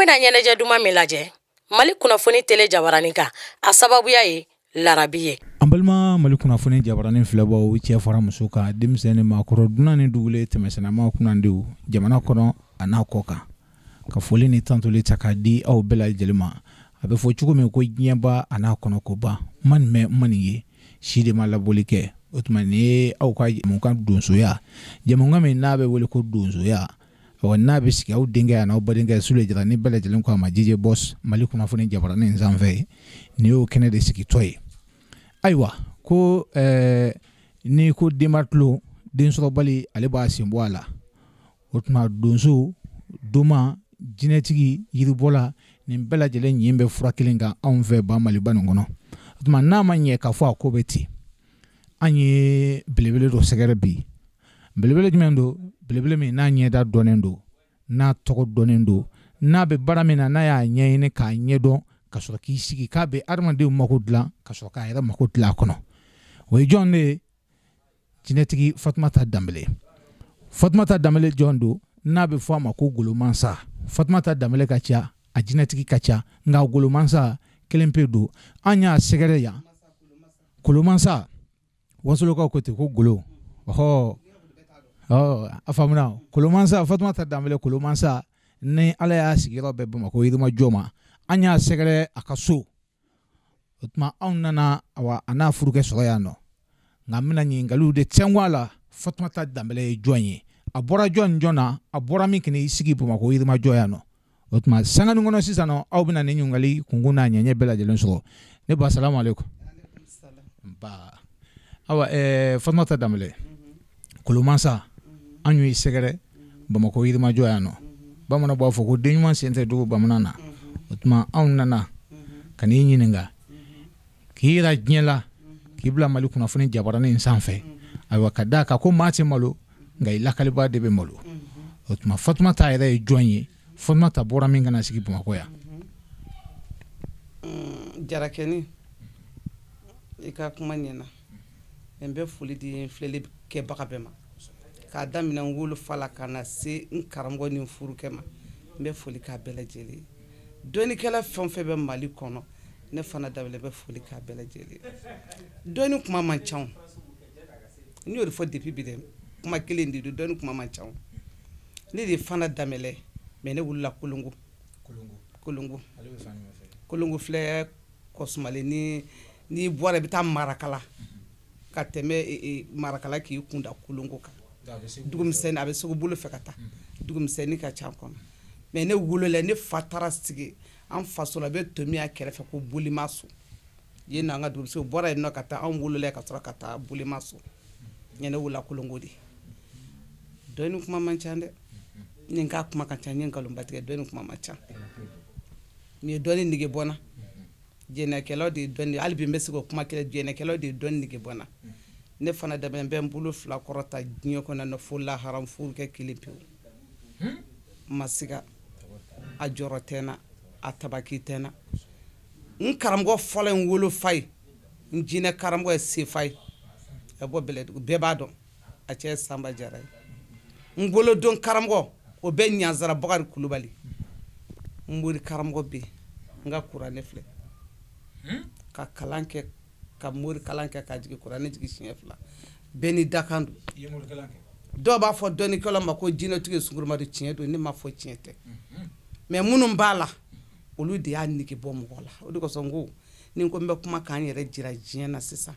bɛna ɲɛnajɛ duman min lajɛ Mali kunnafoni tele jabaranin kan, a sababuya ye larabi ye. An balima Mali kunnafoni jabaranin filɛbaw, cɛ fara muso kan, denmisɛnnin, maakɔrɔ, dunan ni dugulen, tɛmɛsennamaw, kunnandenw, jamana kɔnɔ a n'a kɔ kan, ka foli ni tantoli ta k'a di aw bɛɛ lajɛlen ma. A bɛ fɔ cogo min ko diɲɛba a n'a kɔnɔkoba, ma nin mɛn, ma nin ye, si de ma labɔli kɛ. O tuma nin ye aw ka jɛmukan donsoya, jɛmukan min n'a bɛ wele ko donsoya, n'a bɛ sigi aw denkɛ a n'aw badenkɛ Sule Jara ni bɛɛ lajɛlen ko a ma DJ Boss Mali kunnafoni jabaranin sanfɛ. Nin y'o kɛnɛ de sigitɔ ye. Ayiwa, ko n'i ko denba tulo, densɔrɔbali, ale b'a sen bɔ a la. O tuma donso, doma, jinɛtigi, yiribɔla, nin bɛɛ lajɛlen ɲin bɛ fura kelen kan anw fɛ ba Maliba nin kɔnɔ. O tuma n'a ma ɲɛ k'a fɔ a ko bɛ ten, an ye belebele dɔ sɛgɛrɛ bi. Belebele jumɛn don? Belebele min n'a ɲɛda dɔnnen don, n'a tɔgɔ dɔnnen don, n'a bɛ baara min na, n'a y'a ɲɛɲini k'a ɲɛdɔn ka sɔrɔ k'i sigi k'a bɛ adamadenw mako dilan ka sɔrɔ k'a yɛrɛ mako dilan a kɔnɔ. O ye jɔn de ye? Jinɛtigi Fatumata Danbele. Fatumata Danbele jɔn don? N'a bɛ fɔ a ma ko golomansa. Fatumata Danbele ka ca, a jinɛtigi ka ca, nka golomansa kelen pe don. An y'a sɛgɛrɛ yan. Kolomansa, wasolokaw ko ten ko golo. Ɔhɔ, a faamuna. Kolomansa, Fatumata Danbele kolomansa, ni Ala y'a sigiyɔrɔ bɛɛ Bamakɔ Yirimajɔ ma. An y'a sɛgɛrɛ a ka so. O tuma anw nana, awa, a n'a furukɛ sɔrɔ yan nɔ. Nka n bɛna ɲininkaliw de tɛnku a la. Fatumata Danbele ye jɔn ye? A bɔra jɔn jɔn na? A bɔra min k'i sigi Bamakɔ Yirimajɔ yan nɔ? O tuma sanganin kɔnɔ sisan nɔ, aw bɛna nin ɲininkali kunkun n'a ɲɛɲɛ bɛɛ lajɛlen sɔrɔ. Ne ba, salamu aleykum. Ba, awa, Fatumata Danbele kolomansa, an y'u sɛgɛrɛ Bamakɔ Yirimajɔ yan nɔ. Bamananw b'a fɔ ko den ɲuman sen tɛ dogo bamanan na. O tuma anw nana ka n'i ɲininka k'i yira diɲɛ la, k'i bila Mali kunnafoni jabaranin sanfɛ. Ayiwa, ka d'a kan ko maa tɛ malo, nka i lakalibaa de bɛ malo. O tuma Fatumata yɛrɛ ye jɔn ye? Fatumata bɔra min ka na sigi Bamakɔ yan? Jarakɛni, i ka kuma ɲɛna. N bɛ foli di n filɛli kɛbaga bɛɛ ma, k'a daminɛ n wolofa la ka na se n karamɔgɔ ni n furukɛ ma. N bɛ foli k'a bɛɛ lajɛlen ye. Dɔnnikɛla fɛn o fɛn bɛ Mali kɔnɔ, ne fana Danbele bɛ foli k'a bɛɛ lajɛlen ye. Dɔnni kuma man ca o, n y'o de fɔ depuis bi dɛ, kuma kelen de don, dɔnni kuma man ca o. Ne de ye Fana Danbele, mais ne wolola Kolongo. Kolongo. Kolongo filɛ Kɔsumalen, ni n'i bɔra i bɛ taa Marakala, ka tɛmɛ Marakala k'i kun da Kolongo kan. Dugumisɛnnin a bɛ Segu bolo fɛ ka taa, dugumisɛnnin ka ca kɔnɔ. Mais ne wolola, ne fa taara sigi an faso la, a bɛ to min a kɛrɛfɛ ko Bolimaso. Yen nɔ an ka dugumisɛnw bɔra yen nɔ ka taa, anw wolola ka sɔrɔ ka taa Bolimaso. Ne wolola Kolongo de. Dɔnni kuma man ca dɛ. Ni n k'a kuma ka ca, n ye nkalonba tigɛ. Dɔnni kuma man ca. Nin ye dɔnni nege bɔ n na. Jɛnɛkɛlaw de ye dɔnni, hali bi n bɛ se k'o kuma kelen, jɛnɛkɛlaw de ye dɔnni nege bɔ n na. Ne fana Danbele, n bɛ n bolo fila kɔrɔta diɲɛ kɔnɔ nɔ fo lahara, n furukɛ kelen pewu. N ma siga, a jɔrɔ tɛ n na, a tabaki tɛ n na. N karamɔgɔ fɔlɔ ye n wolofa ye, n jinɛ karamɔgɔ ye Sefa ye, a bɔ Bɛlɛdugu, bɛɛ b'a dɔn, a cɛ ye Sanba Jara ye. N bolodon karamɔgɔ, o bɛ Ɲansara Bakari Kulubali. N mori karamɔgɔ bɛ yen, n ka kuranɛ filɛ, ka kalan kɛ, ka mori kalan kɛ, ka jigin kuranɛ jigin siɲɛ fila. Bɛɛ ni dakan don. Dɔw b'a fɔ dɔnnikɛlaw ma ko jinɛtigi ye sungurunma don. Tiɲɛ don, ne m'a fɔ tiɲɛ tɛ, mais minnu b'a la, olu de y'a nege bɔ mɔgɔ la. O de kosɔn n ko ni n ko n bɛ kuma k'an yɛrɛ jira diɲɛ na sisan,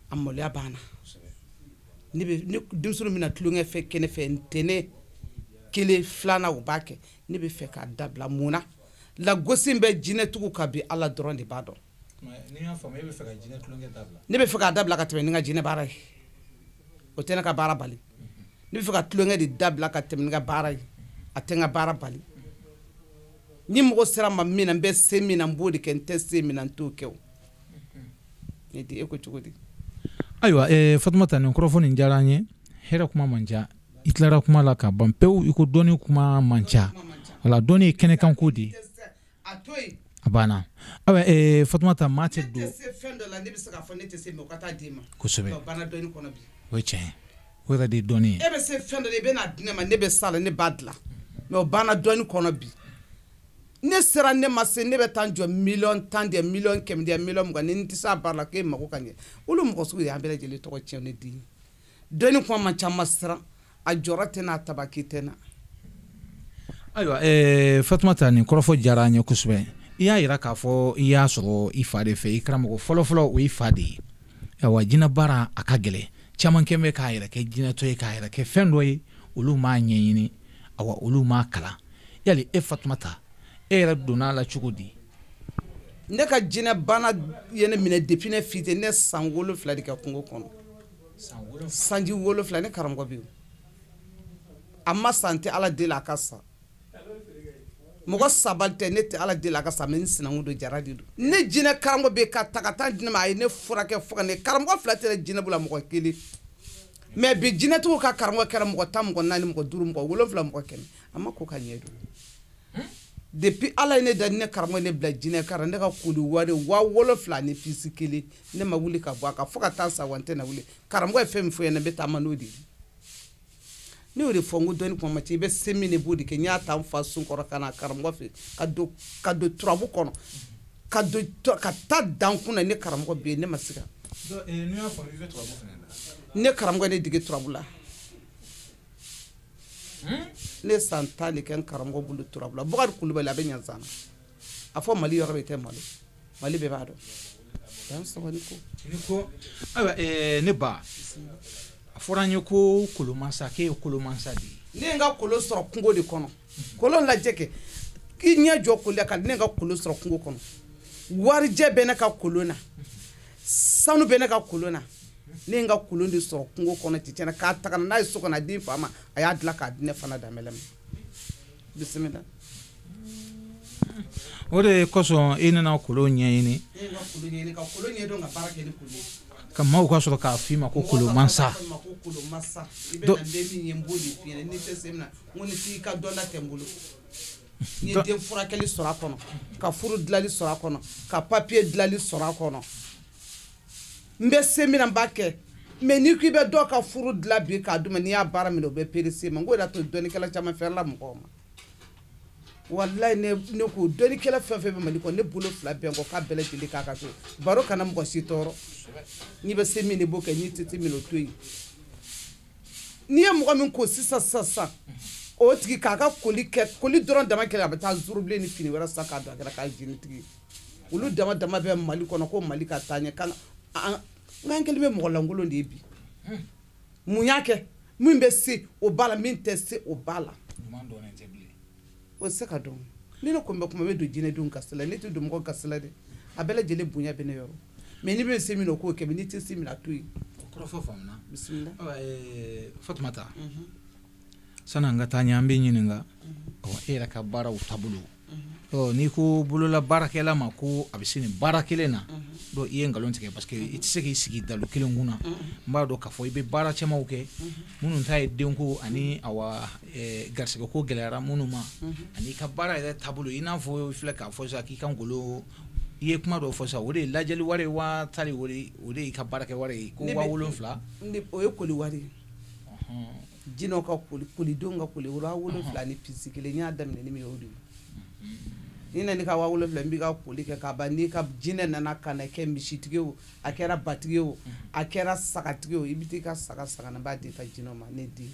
a maloya b'an na. Ne bɛ ne denmisɛnninw bɛna tulonkɛ fɛ kɛnɛ fɛ, ntɛnɛn kelen filanan u b'a kɛ. Ne bɛ fɛ k'a dabila. Mun na? Lagosi bɛ jinɛtigiw kan bi, Ala dɔrɔn de b'a dɔn. Ne bɛ fɛ k'a dabila ka tɛmɛ ni n ka jinɛ baara ye. O tɛ ne ka baara bali. Ne bɛ fɛ ka tulonkɛ de dabila ka tɛmɛ ni n ka baara ye. A tɛ n ka baara bali. Ni mɔgɔ sera ma min na, n bɛ se min na, n b'o de kɛ. N tɛ se min na, n t'o kɛ o. Ne di e ko cogo di? Ayiwa, Fatumata, nin kɔrɔfɔ nin diyara an ye. Hɛrɛ kuma man ca. I tilara kuma la ka ban pewu. I ko dɔnni kuma man ca. Wala dɔnni ye kɛnɛkanko de ye. A banna. Ayiwa, Fatumata, maa tɛ don. Ne tɛ se fɛn dɔ la, ne bɛ se k'a fɔ ne tɛ se, mais o ka taa d'i ma. Kosɛbɛ. O banna dɔnni kɔnɔ bi. O ye tiɲɛ ye. O yɛrɛ de ye dɔnni ye. E bɛ se fɛn dɔ la, i bɛ n'a di ne ma, ne bɛ s'a la, ne b'a dilan. Mais o banna dɔnni kɔnɔ bi. Ne sera ne ma se, ne bɛ taa jɔ 10,000,000 de 100,000,000 de 20,000,000 ni n tɛ se a baara la k'e mako ka ɲɛ. Olu mɔgɔ sugu de y'an bɛɛ lajɛlen tɔgɔ tiɲɛ ne den. Dɔnni kuma man ca, ma siran a jɔrɔ tɛ n'a tabaki tɛ na. Ayiwa Fatumata, nin kɔrɔfɔ diyara an ye kosɛbɛ. I y'a yira k'a fɔ i y'a sɔrɔ i fa de fɛ, i karamɔgɔ fɔlɔfɔlɔ o y'i fa de ye. Ayiwa, jinɛ baara a ka gɛlɛn, caman kɛ bɛ k'a yɛrɛ kɛ jinɛtɔ ye, k'a yɛrɛ kɛ fɛn dɔ ye, olu m'a ɲɛɲini, awa olu m'a kalan. Yali e Fatumata, e yɛrɛ donna a la cogo di? Ne ka jinɛ bana ye ne minɛ depuis ne fitinin, ne san 7 de kɛ kungo kɔnɔ. Sanji 7 ne karamɔgɔ bɛ yen. A ma san tɛ Ala deli a ka sa. Mɔgɔ saba tɛ ne tɛ Ala deli a ka sa, mais n sinankun don, jara de don. Ne jinɛ karamɔgɔ bɛ yen ka ta ka taa di ne ma, a ye ne furakɛ fo ka ne karamɔgɔ 2 tɛ jinɛ bolo, mɔgɔ 1. Mais bi jinɛtigiw ka karamɔgɔ kɛra mɔgɔ 10, mɔgɔ 4, mɔgɔ 5, mɔgɔ 7, mɔgɔ 100. A ma ko ka ɲɛ don. Depuis Ala ye ne da, ne karamɔgɔ ne bila jinɛ kara, ne ka koli wari 7,000 ni pisi 1, ne ma wuli ka bɔ a kan fo ka taa sa wa n tɛ na wuli. Karamɔgɔ ye fɛn min fɔ n ɲɛna, n bɛ taama n'o de ye. Ne y'o de fɔ, n ko dɔnni kuma ma ca, i bɛ se min na i b'o de kɛ. N y'a ta n fa sun kɔrɔ ka na karamɔgɔ fɛ, ka don turabu kɔnɔ, ka taa dan kun na. Ne karamɔgɔ bɛ yen, ne ma siga. Ne karamɔgɔ ne dege turabu la. Ne san 10 de kɛ n karamɔgɔ bolo turabu la. Bukari Kulubali a bɛ Ɲanzana. A fɔ Mali yɔrɔ bɛɛ tɛ Mali. Mali bɛɛ b'a dɔn. Dan sɔgɔ ni ko. Ni ko, ayiwa, ne ba, a fɔra n ye ko kolomansa, k'e ye kolomansa de ye. Ne ye n ka kolon sɔrɔ kungo de kɔnɔ. Kolon lajɛ kɛ. I ɲɛ jɔ kolon la ka ne ka kolon sɔrɔ kungo kɔnɔ. Warijɛ bɛ ne ka kolon na. Sanu bɛ ne ka kolon na. Ne ye n ka kolon de sɔrɔ kungo kɔnɔ ten tiɲɛna, k'a ta ka na n'a ye so kɔnɔ, a di n fa ma, a y'a dilan k'a di ne fana Danbɛlɛ ma. Bisimila. O de kosɔn i nana kolon ɲɛɲini. Ne ye n ka kolon ɲɛɲini, ka kolon ɲɛdɔn, ka baara kɛ ni kolon ye. Ka maaw ka sɔrɔ k'a f'i ma ko kolomansa. Ko kolomansa. I bɛ na n bɛ min ye, n b'o de f'i ɲɛna. N'i tɛ se min na, n ko ni t'i ka dɔnna tɛ n bolo. N ye den furakɛli sɔrɔ a kɔnɔ, ka furu dilanli sɔrɔ a kɔnɔ, ka papiye dilanli sɔrɔ a kɔnɔ. N bɛ se min na, n b'a kɛ. Mais n'i ko i bɛ dɔw ka furu dilan bi k'a d'u ma, n'i y'a baara minɛ, o bɛ perese ma. N k'o de y'a to dɔnnikɛla caman fɛrɛla mɔgɔw ma. Walayi, ne ko dɔnnikɛla fɛn fɛn bɛ Mali kɔnɔ, ne bolo 2 bɛ n kɔ k'a bɛɛ lajɛlen k'a ka so. Baro kana mɔgɔ si tɔɔrɔ. N'i bɛ se min na, i b'o kɛ, n'i tɛ se min na, o to yen. N'i ye mɔgɔ min ko sisan sisan sisan, o tigi k'a ka koli kɛ, koli dɔrɔn dama kɛlɛ, a bɛ taa zurubilen ni fini wɛrɛ san k'a don a kɛra k'a jeni tigi. Olu dama dama bɛ Mali kɔnɔ ko Mali ka taa ɲɛ. Kan an k'an kɛlen bɛ mɔgɔ lankolon de ye bi. Mun y'a kɛ? Min bɛ se o b'a la, min tɛ se o b'a la. O tɛ se ka dɔn. Ni ne ko n bɛ kuma, n bɛ don jinɛdenw gasi la, ne tɛ don mɔgɔ gasi la dɛ. A bɛɛ lajɛlen bonya bɛ ne yɔrɔ. Mais n'i bɛ se min na, o k'o kɛ, mais n'i tɛ se min na, a to yen. O kɔrɔfɔ faamuna. Bisimila. Fatumata, sani an ka taa ɲɛ, an bɛ ɲininka, e yɛrɛ ka baaraw taabolo. N'i ko bolola baarakɛla ma ko a bɛ se nin baara kelen na, donc i ye nkalon tigɛ, parce que i tɛ se k'i sigi dalu kelen kunna. N b'a dɔn k'a fɔ i bɛ baara camanw kɛ, minnu ta ye denko ani awa garisɛgɛ ko gɛlɛyara minnu ma, ani i ka baara yɛrɛ taabolo, i n'a fɔ i filɛ k'a fɔ sisan k'i ka ngolo, i ye kuma dɔ fɔ sisan, o de ye lajɛli wari ye wa tari o de y'i ka baarakɛ wari ye, ko 7,000. O ye koli wari ye. Jinɛw ka koli, kolidenw ka koli, 7,000 ni pisi 1, n y'a daminɛ ni min ye o de ye. Ni nana i ka 7,000, n b'i ka koli kɛ k'a ban. N'i ka jinɛ nana ka na kɛ misitigi ye o, a kɛra batigi ye o, a kɛra sagatigi ye o, i bɛ t'i ka saga san ka na, n b'a di i ka jinɛw ma, ne den.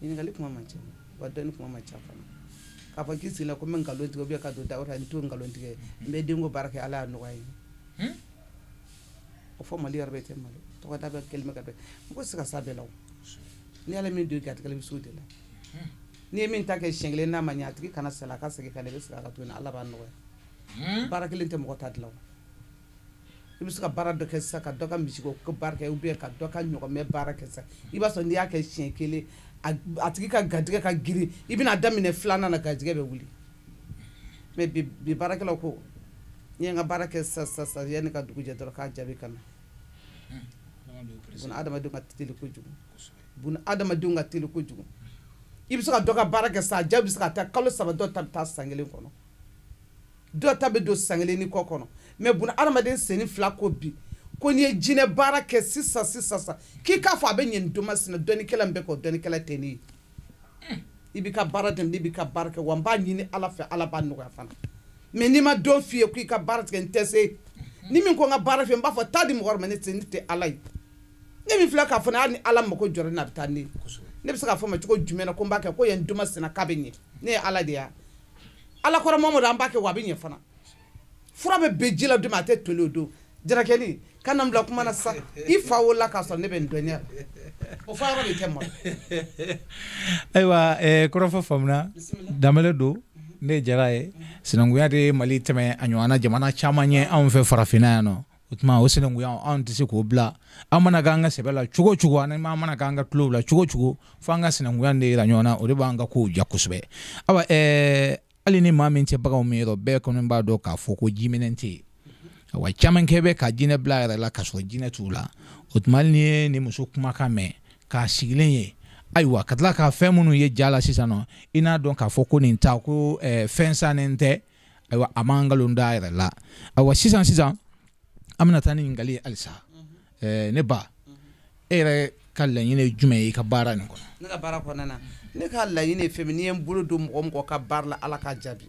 Ɲininkali kuma man ca, wa dɔnni kuma man ca fana. K'a fɔ k'i sigilen ko n bɛ nkalon tigɛ ou bien ka don da wɛrɛ la, n t'o nkalon tigɛ. N bɛ denko baara kɛ, Ala y'a nɔgɔya n ye. O fɔ Mali yɔrɔ bɛɛ tɛ Mali. Tɔgɔda bɛ kɛlen bɛ ka bɛn. Mɔgɔ tɛ se ka s'a bɛɛ la o. Ni Ala min don i garijɛgɛ la, i bɛ s'o de la. N'i ye min ta kɛ siɲɛ kelen n'a ma ɲɛ, a tigi kana sali, a ka segin ka na, i bɛ segin a ka tuguni, Ala b'a nɔgɔya. Baara kelen tɛ mɔgɔ ta dilan o. I bɛ se ka baara dɔ kɛ sisan, ka dɔ ka misiko baara kɛ ou bien ka dɔ ka ɲɔgɔmɛ baara kɛ sisan. I b'a sɔrɔ n'i y'a kɛ siɲɛ kelen, a tigi ka garijɛgɛ ka girin, i bɛna daminɛ filanan na, garijɛgɛ bɛ wuli. Mais bi baarakɛlaw ko, n ye n ka baara kɛ sisan sisan sisan, yanni ka dugu jɛ dɔrɔn k'a jaabi ka na. Buna adamadenw ka teli kojugu. Buna adamadenw ka teli kojugu. I bɛ se ka dɔ ka baara kɛ sisan, a jaabi bɛ se ka taa kalo 3, dɔw ta bɛ taa san 1 kɔnɔ. Dɔw ta bɛ don san 1 ni kɔ kɔnɔ. Mais buna adamaden senni 2 ko bi, ko n'i ye jinɛ baara kɛ sisan sisan sisan, k'i k'a fɔ a bɛ ɲɛ nin don masina, dɔnnikɛla min bɛ kɛ o dɔnnikɛla tɛ ne ye. I b'i ka baara dɛmɛ, ne b'i ka baara kɛ, wa n b'a ɲini Ala fɛ, Ala b'a nɔgɔya fana. Mais n'i ma dɔn f'i ye k'i ka baara tigɛ, n tɛ se. Ni min ko n ka baara fɛ, n b'a fɔ taa di mɔgɔ wɛrɛ ma, ne tɛ se, ne tɛ Ala ye. Ne min filɛ k'a fɔ ne, hali ni Ala mako jɔra ne na, a bɛ taa ne ye. Ne bɛ se k'a fɔ ma cogo jumɛn na ko n b'a kɛ, ko yan duma senna k'a bɛ ɲɛ? Ne ye Ala de ye. Ala kɔrɔ Mamadu, an b'a kɛ wa a bɛ ɲɛ fana. Fura bɛ bɛn ji la don min, a tɛ toli o don. Jarakɛni, ka na n bila kuma na sa. I fa wolola k'a sɔrɔ ne bɛ n dɔnniya la. O fa yɔrɔ de tɛ malo. Ayiwa, kɔrɔfɔ faamuna. Danbɛlɛ don. Ne ye Jara ye. Sinankunya de ye Mali tɛmɛ a ɲɔgɔnna jamana caman ɲɛ anw fɛ farafinna yan nɔ. O tuma o sinankunya anw tɛ se k'o bila. An mana k'an ka sɛbɛ la cogo o cogo, ani an mana k'an ka tulow la cogo o cogo, fo an ka sinankunya de yira ɲɔgɔn na, o de b'an ka kow diya kosɛbɛ. Awa, hali ni maa min tɛ baganw min yɔrɔ, bɛɛ kɔni b'a dɔn k'a fɔ ko jiminɛn tɛ yen. Awa, caman kɛ bɛ ka jinɛ bila a yɛrɛ la k'a sɔrɔ jinɛ t'u la. O tuma hali n'i ye nin muso kumakan mɛn k'a sigilen ye, ayiwa, ka tila ka fɛn minnu ye ja la sisan nɔ, i n'a dɔn k'a fɔ ko nin ta ko fɛn sannen tɛ. Ayiwa, a man nkalon da a yɛrɛ la. Ayiwa, sisan sisan an bɛna taa ni ɲininkali ye halisa. Ne ba, e yɛrɛ ka laɲini ye jumɛn ye i ka baara nin kɔnɔ? Ne ka baara kɔnɔna na, ne ka laɲini ye fɛn min, n'i ye n bolo don mɔgɔ mɔgɔ ka baara la, Ala k'a jaabi.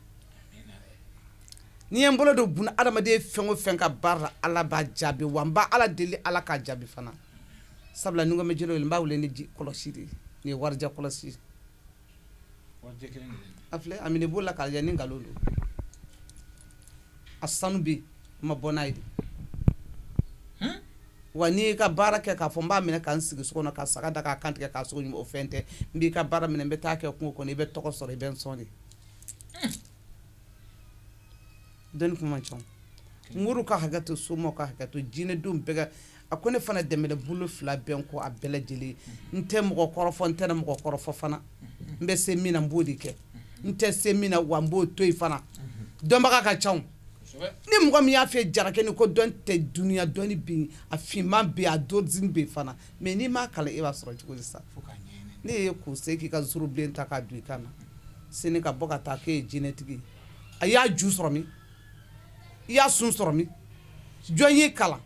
N'i ye n bolo don buna adamaden fɛn o fɛn ka baara la, Ala b'a jaabi. Wa n b'a Ala deli, Ala k'a jaabi fana. Sabula ni n ko n bɛ jinɛ wele, n b'a wele ni kɔlɔsi de ye. Nin ye warijɛ kɔlɔsi ye. A filɛ, a minɛ bolo la k'a lajɛ ni nkalon don. A sanu bɛ yen, n ma bɔ n'a ye de. Wa n'i y'i ka baara kɛ k'a fɔ n b'a minɛ ka n sigi so kɔnɔ ka saga da k'a kantigɛ k'a sogo ɲimi, o fɛn tɛ. N b'i ka baara minɛ, n bɛ taa kɛ kungo kɔnɔ, i bɛ tɔgɔ sɔrɔ, i bɛ n sɔn de. Dɔnni kuma man ca. Moriw ka hakɛ to, somaw ka hakɛ to, jinɛdenw bɛɛ ka, a ko ne fana dɛmɛ bolo fila bɛn kɔ a bɛɛ lajɛlen. N tɛ mɔgɔ kɔrɔfɔ, n tɛ mɔgɔ kɔrɔfɔ fana. N bɛ se min na, n b'o de kɛ. N tɛ se min na, wa n b'o to yen fana. Dɔnbaga ka ca. Ni mɔgɔ min y'a fɛ jarakɛni ko dɔn tɛ dunuya, dɔnni bɛ yen, a finman bɛ yen, a dɔnzin bɛ yen fana. Mais n'i m'a kalan, e b'a sɔrɔ cogo di sa? Ne ye k'u se k'i ka zurubilen ta k'a don i kan na, sini ka bɔ ka taa k'e ye jinɛtigi ye. A y'a ju sɔrɔ min? I y'a sun sɔrɔ min? Jɔn y'i kalan?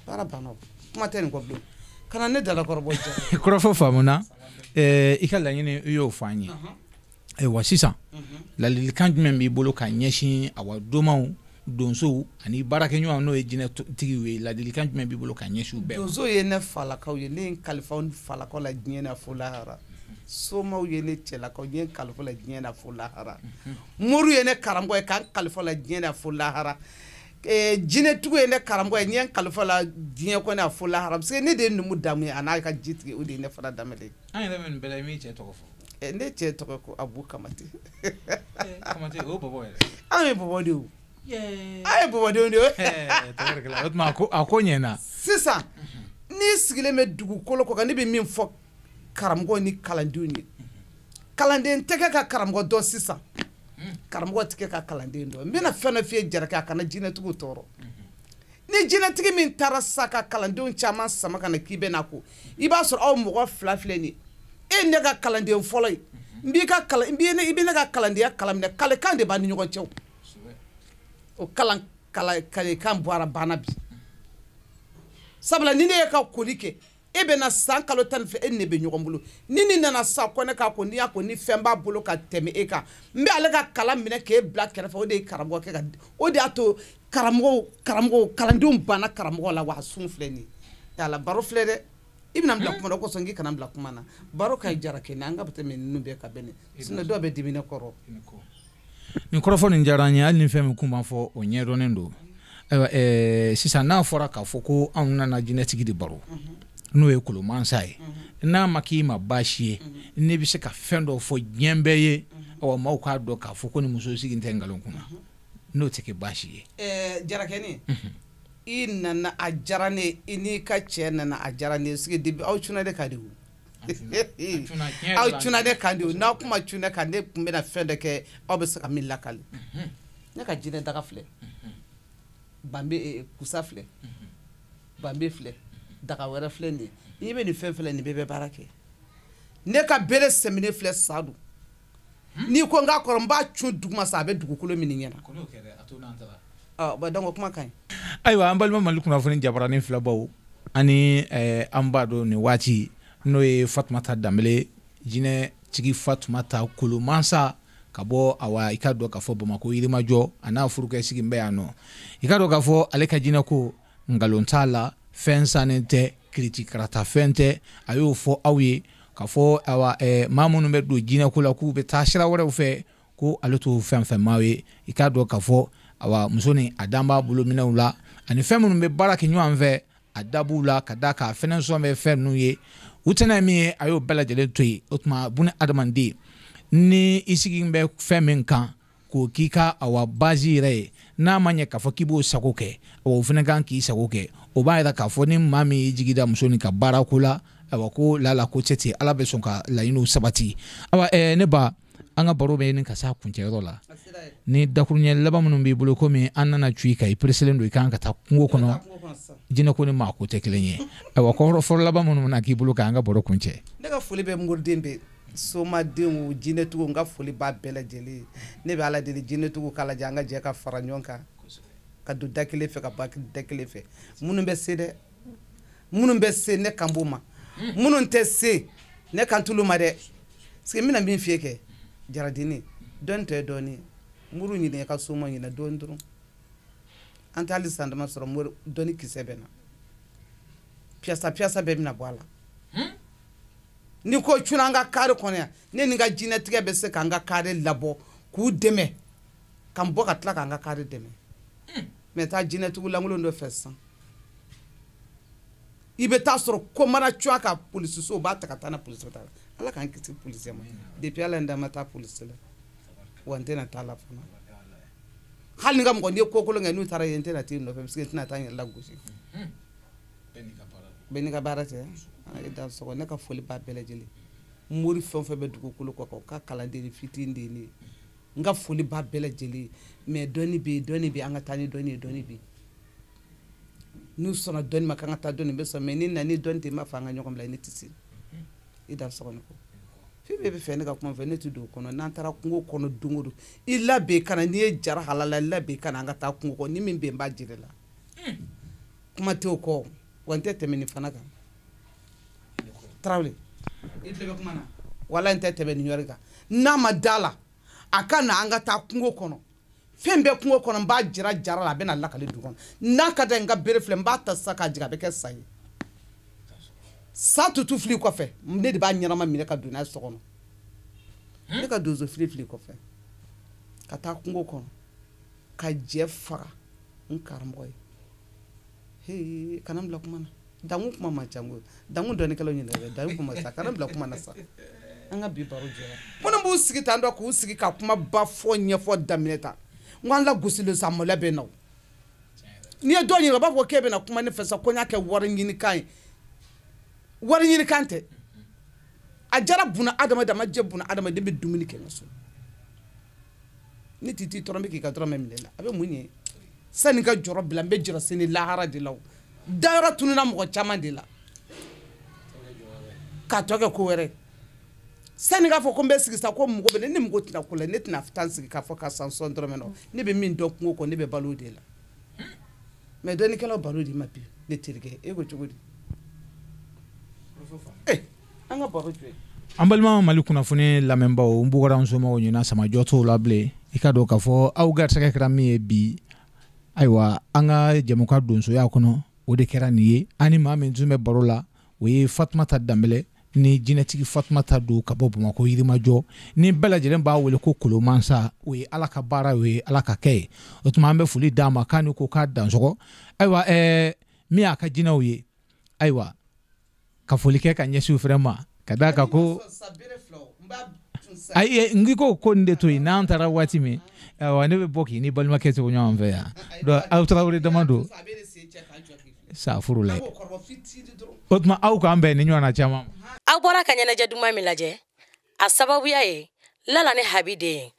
Baara banna o. Kuma tɛ nin kɔ bilen. Kana ne dalakɔrɔbɔ jɛ. Kɔrɔfɔ faamuna. I ka laɲini i y'o fɔ an ye. Ayiwa, sisan ladilikan jumɛn b'i bolo ka ɲɛsin awa domaw, donsow ani baarakɛɲɔgɔnw n'o ye jinɛtigiw ye, ladilikan jumɛn b'i bolo ka ɲɛsin u bɛɛ ma? Donso ye ne falakaw ye, ne ye n kalifa n falakaw la diɲɛ na fo lahara. Somaw ye ne cɛlakaw, n ye n kalifa la diɲɛ na fo lahara. Moriw ye ne karamɔgɔ ye, k'an kalifa la diɲɛ na fo lahara. Jinɛtigiw ye ne karamɔgɔ ye, n ye n kalifa la diɲɛ kɔnɔ a fo lahara. Parce que ne de ye numu damu ye, a n'a ka jitigi, o de ye ne fana daminɛ ye. An yɛrɛ bɛ nin bɛɛ la, i m'i cɛ tɔgɔ fɔ. Ne cɛ tɔgɔ ko Abu Kamate. Kamate, o ye bɔbɔ yɛrɛ. Anw ye bɔbɔ de ye o. An ye bɔbɔdenw de ye. Tabarikala, o tuma a ko ɲɛna. Sisan, n'i sigilen bɛ dugukolo kɔ kan, ne bɛ min fɔ karamɔgɔ ni kalandenw ye. Kalanden tɛ kɛ ka karamɔgɔ dɔn sisan. Karamɔgɔ tɛ kɛ ka kalanden dɔn. N bɛna fɛn dɔ f'i ye Jarakɛ, a kana jinɛtigiw tɔɔrɔ. Ni jinɛtigi min taara sa ka kalandenw caman sama ka na k'i bɛ na ko, i b'a sɔrɔ aw mɔgɔ fila filɛ nin ye. E ye ne ka kalanden fɔlɔ ye. N b'i ka kalan, n b'i ne, i bɛ ne ka kalandenya kalan minɛ. Kalekan de b'an ni ɲɔgɔn cɛ o. O kalan, kalan, kalekan bɔra banna bi. Sabula ni ne ye ka koli kɛ, e bɛ na san kalo tan ni fila, e ni ne bɛ ɲɔgɔn bolo. Ni nin nana sa ko ne k'a ko, n'i y'a ko ni fɛn b'a bolo ka tɛmɛ e kan, n bɛ ale ka kalan minɛ k'e bila kɛrɛfɛ. O de ye karamɔgɔ kɛ ka, o de y'a to karamɔgɔw, karamɔgɔw, kalandenw banna karamɔgɔ la, wa a sun filɛ nin ye. Yala baro filɛ dɛ. I bɛna n bila kuma na, o kosɔn n k'i kana n bila kuma na. Baro ka ɲi Jarakɛ, an ka tɛmɛ ninnu bɛɛ ka bɛn ne. Sinon dɔw bɛ dimi ne kɔrɔ. Nin kɔrɔfɔ nin diyara n ye, hali ni fɛn min kun b'a fɔ o ɲɛdɔnnen don. Ayiwa, sisan n'a fɔra k'a fɔ ko anw nana jinɛtigi de baro, n'o ye kolomansa ye, n'a ma k'i ma baasi ye, n'i bɛ se ka fɛn dɔ fɔ diɲɛ bɛɛ ye, awa maaw k'a dɔn k'a fɔ ko nin muso sigi tɛ nkalon kunna, n'o tɛ kɛ baasi ye. Jarakɛni, i nana a diyara ne ye, i n'i ka cɛ nana a diyara ne ye. Sigi depuis aw cunna ne kan de o. Aw cunna ne kan de o. N'aw kuma cunna ne kan, ne tun bɛna fɛn dɔ kɛ, aw bɛ se ka min lakali. Ne ka jinɛ daga filɛ, banbe, kusa filɛ, banbe filɛ, daga wɛrɛ filɛ nin ye. I bɛ nin fɛn filɛ nin bɛɛ bɛ baara kɛ. Ne ka bere sɛminen filɛ sa don. N'i ko n k'a kɔrɔ, n b'a cun duguma sa, a bɛ dugukolo min ɲɛna. Donc o kuma ka ɲi. Ayiwa, an balima Mali kunnafoni jabaranin filabaw ani an b'a dɔn nin waati n'o ye Fatumata Danbele jinɛ tigi Fatumata Kolomansa ka bɔ awa i ka dɔn k'a fɔ Bamakɔ Yirimajɔ a n'a furukɛ sigi bɛ yan nɔ. I ka dɔn k'a fɔ ale ka jinɛko nkalon t'a la, fɛn sannen tɛ, kiriti karata fɛn tɛ. A y'o fɔ aw ye k'a fɔ awa maa minnu bɛ don jinɛko la k'u bɛ taa sira wɛrɛw fɛ, ko ale t'o fɛn fɛn maa ye. I k'a dɔn k'a fɔ awa muso nin a dan b'a bolo minɛnw la ani fɛn minnu bɛ baara kɛ ɲɔgɔn fɛ, a da b'u la ka da k'a fɛnɛ sɔn bɛ fɛn ninnu ye. U tɛna ye min ye, a y'o bɛɛ lajɛlen to yen. O tuma buna adamaden ni i sigi bɛ fɛn min kan k'o k'i ka awa bazi yɛrɛ ye, n'a ma ɲɛ k'a fɔ k'i b'o sago kɛ, o fana kan k'i sago kɛ. O b'a yira k'a fɔ ni maa min y'i jigi da muso nin ka baarako la, awa ko lala ko cɛ ten, Ala bɛ sɔn ka laɲiniw sabati. Awa ne ba, an ka baro bɛ ɲini ka s'a kuncɛyɔrɔ la. Ni dakuruɲɛ laban minnu b'i bolo, komi an nana cu i kan, i pereselen don i kan ka taa kungo kɔnɔ, jinɛko ni maako tɛ kelen ye. Ayiwa, kɔrɔ fɔlɔ laban minnu bɛna k'i bolo k'an ka baro kuncɛ. Ne ka foli bɛ moriden bɛɛ, somadenw, jinɛtigiw, n ka foli b'a bɛɛ lajɛlen ye. Ne bɛ Ala deli jinɛtigiw k'a lajɛ, an ka jɛ ka fara ɲɔgɔn kan, ka don da kelen fɛ, ka ba da kelen fɛ. Minnu bɛ se dɛ, minnu bɛ se ne kan b'o ma, minnu tɛ se ne kan t'olu ma dɛ. Parce que n bɛna min f'i ye kɛ jaradini, dɔnni tɔ ye dɔɔni ye. Muru ɲini ka soma ɲini dɔɔni dɔrɔn, an tɛ hali san dama sɔrɔ mori dɔnni kisɛ bɛ na, piyasa piyasa bɛɛ bɛna bɔ a la. Ni ko cunna an ka kare kɔnɔ yan, ne ni n ka jinɛtigɛ bɛ se k'an ka kare labɔ k'u dɛmɛ, ka n bɔ ka tila k'an ka kare dɛmɛ. Mɛ taa jinɛtigiw lankolon dɔ fɛ sisan, i bɛ taa sɔrɔ ko mana cun a ka polisiso, u b'a ta ka taa n'a polisiso ta. Ala k'an kisi polisi ma. Depuis Ala ye n da, n ma taa polisi la, wa n tɛna taa la fana. Hali ni ka mɔgɔ n'i ye ko kolon kɛ, n'u taara yen, n tɛna t'i nɔfɛ, parce que n tɛna taa n yɛrɛ lagosi. Bɛɛ n'i ka baara tɛ. E da sɔgɔ. Ne ka foli b'a bɛɛ lajɛlen. Mori fɛn o fɛn bɛ dugukolo kɔ kan, o ka kalanden fitinin de ye ne ye. N ka foli b'a bɛɛ lajɛlen. Mais dɔnni bɛ yen, dɔnni bɛ yen, an ka taa ni dɔnni ye, dɔnni bɛ yen. N'u sɔnna dɔnni ma, k'an ka taa dɔnni bɛ sɔn. Mais ni na ni dɔnni tɛ, n b'a fɔ an ka ɲɔgɔn bila, ne tɛ se. I da sɔgɔ ne kɔ. Fɛn bɛɛ bɛ fɛ ne ka kuma fɛ, ne tɛ don o kɔnɔ. N'an taara kungo kɔnɔ don o don, i labɛn ka na, n'i ye jara halala, i labɛn ka na, an ka taa kungo kɔnɔ. Ni min bɛ yen, n b'a jira i la. Kuma tɛ o kɔ, wa n tɛ tɛmɛ nin fana kan. Tarawele, i tulo bɛ kuma na, wala n tɛ tɛmɛ nin yɔrɔ kan. N'a ma da la, a ka na, an ka taa kungo kɔnɔ. Fɛn bɛɛ kungo kɔnɔ, n b'a jira jara la, a bɛ na lakale du kɔnɔ. N'a ka da n ka bere filɛ, n b'a ta sisan k'a jigin, a bɛ kɛ sa ye. Sa tutu fili kɔfɛ, ne de b'a ɲɛnama minɛ ka don n'a ye so kɔnɔ. Ne ka donso fili fili kɔfɛ, ka taa kungo kɔnɔ, ka jɛ faga n karamɔgɔ ye. Hee, kana n bila kuma na. Dangu kuma man ca koyi. Dangu dɔnnikɛlaw ɲininka dɛ, dangu kuma sa, kana n bila kuma na sa. An ka bi baro jɔra. Minnu b'u sigi tan dɔ, k'u sigi ka kuma ba fɔ ɲɛfɔ daminɛ ta. N ko an lagosilen sa, maloya bɛ n na o. N'i ye dɔw ɲininka, u b'a fɔ k'e bɛna kuma ne fɛ sa, ko n y'a kɛ wari ɲinikan ye. Wari ɲinikan tɛ. A jara buna adamaden, a ma jɛ buna adamaden bɛ dumuni kɛ n ka so. Ne t'i tɔɔrɔ, n bɛ k'i ka dɔrɔmɛ minɛ la. A bɛ mun ɲɛ? Sani n ka jɔrɔ bila, n bɛ jɔrɔ sini lahara de la o. Dayɔrɔ tununna mɔgɔ caman de la. K'a tɔ kɛ ko wɛrɛ. Sani k'a fɔ ko n bɛ sigi sa, ko mɔgɔ bɛ ne, ne mɔgɔ tɛna ko la, ne tɛna taa n sigi k'a fɔ karisa n sɔn dɔrɔmɛ na. Ne bɛ min dɔn kungo kɔnɔ, ne bɛ balo o de la. Mais dɔnnikɛlaw balo de ma bi, ne terikɛ, e ko cogo di? An ka baro jɔ yen. An balima Mali kunnafoni lamɛnbaaw, n bugɔra n somɔgɔw ɲɛna, samajɔ t'o la bilen. I ka dɔn k'a fɔ aw garisɛgɛ kɛra min ye bi, ayiwa an ka jɛmukan donsoya kɔnɔ, o de kɛra nin ye. An ni maa min tun bɛ baro la, o ye Fatumata Danbɛlɛ ni jinɛtigi Fatumata don ka bɔ Bamakɔ Yirimajɔ, ni bɛɛ lajɛlen b'a wele ko Kolomansa. O ye Ala ka baara, o ye Ala ka kɛ ye. O tuma an bɛ foli d'a ma k'a ni ko k'a dansɔgɔ. Ayiwa min y'a ka jinɛw ye, ayiwa ka foli kɛ ka ɲɛsin u fɛnɛ ma, ka d'a kan ko ayi, n k'i ko nin de to yen, n'an taara waati min, ayiwa ne bɛ bɔ k'i ni balimakɛ to ɲɔgɔn fɛ yan. Donc aw Tarawele dama don sa furu la. O tuma aw k'an bɛn ni ɲɔgɔn na caman. Aw bɔra ka ɲɛnajɛ duman min lajɛ, a sababuya ye Lala ni Habi den ye.